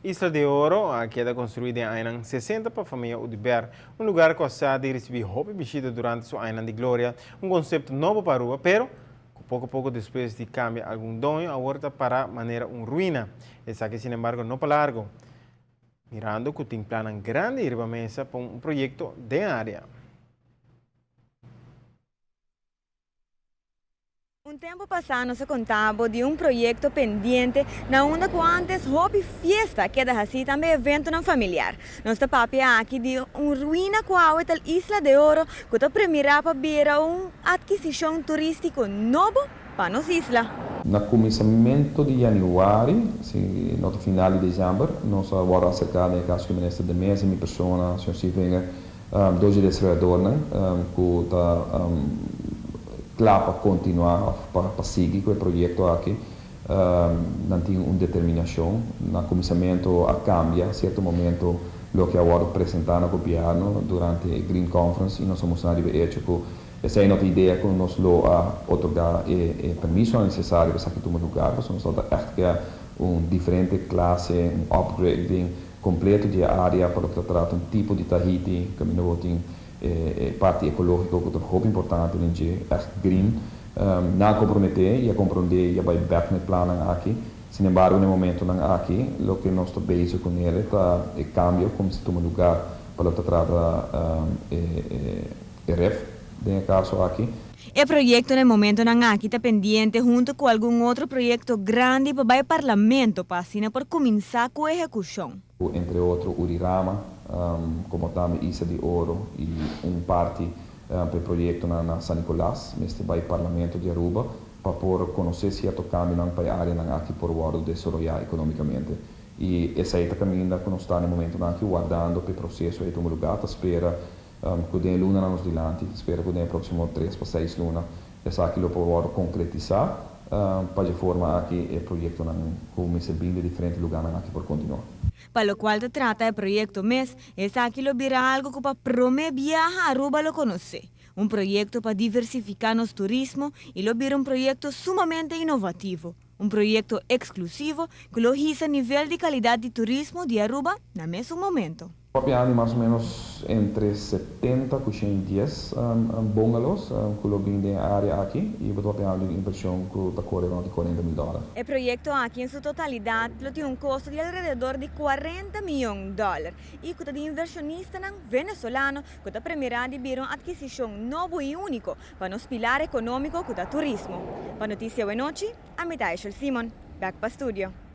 Isla de Oro a keda construi den añanan 60 pa famia Oduber, un lugar cu a sa di ricibi hopi bishita durante su añanan di gloria, un concepto nobo pa Aruba, pero cu poco poco despues di cambia algun doño awor ta para manera un ruina. Esaki sinembargo no pa largo, mirando cu tin plannan grandi riba mesa pa un proyecto den area. Un tempo pasá nos a konta bo di un proyekto pendiente na unda ku ántes hopi fiesta keda hasí tambe eventonan familiar. Nos ta papia aki di un ruina ku awe ta Isla de Oro ku ta premirá pa bira un atkisishon turístiko nobo pa nos isla. Na kuminsamentu di yanüari, si no ta final di desèmber, nos a wòrdu aserká den e kaso ku Minister de Meza i mi persona, señor Sievinger, Dos di desaroyadornan ku ta kla pa kontinuá òf pa sigui ku e proyekto aki, nan tin un determinashon. Na kuminsamentu a kambia sierto momento loke a wòrdu presentá na gobièrnu durante e Green Conference i nos a mustra riba e echo ku esei no ta idea ku nos lo a otorgá e permisonan nesesario pa esaki tuma lugar, pasobra nos tabata ègt ke un diferente klase, un upgrading Completo di e area pa loke ta trata un tipo di Tahiti, caminda bo tin e parti ecologico cu ta hopi importante den dje, echt green. Nan a compromete y a compronde y a bay bek na e plannan aki. Sin embargo na e momentonan aki loke nos ta bezig cu nele ta e cambio cu mester tuma lugar pa loke ta trata e ref den e caso aki. E proyekto na e momentonan aki ta pendiente hunto ku algun otro proyekto grandi pa bai Parlamento pa asina por kuminsá ku ehekushon. Ku entre otro Urirama, komo tambe Isla di Oro i un parti pa e proyektonan na San Nicolas mester bai Parlamento di Aruba pa por konosé sierto kambionan pa e áreanan aki por wòrdu desaroyá ekonómikamente. I esei ta kaminda ku nos ta na e momentonan aki wardando pa e proseso ei tuma lugá. Ta spera Ku den e lunanan nos dilanti, spera ku den e próksimo tres pa seis luna esaki lo por wòrdu konkretisá pa dje forma aki e proyektonan ku mester bin di diferente lugánan aki por kontinuá. Pa lokual ta trata e proyekto mes, esaki lo bira algu ku pa promé biaha Aruba lo konosé, un proyekto pa diversifiká nos turismo i lo bira un proyekto sumamente inovativo, un proyekto eksklusivo ku lo hisa nivel di kalidat di turismo di Aruba na mesun momento. Papiando di mas o menos entre 70 ku 110 bungalows ku lo bin den e área aki i bo ta papiando di un invershon ku ta kore rònt di 40 mil dòler. E proyekto aki en su totalidat lo tin un kosto di alrededor di 40 miyon dòler i ku ta di invershonistanan venezolano ku ta premirá di bira un atkisishon nobo i úniko pa nos pilar ekonómiko ku ta turismo. Pa Notisia Wenochi, ami ta Aishel Simon. Bèk pa studio.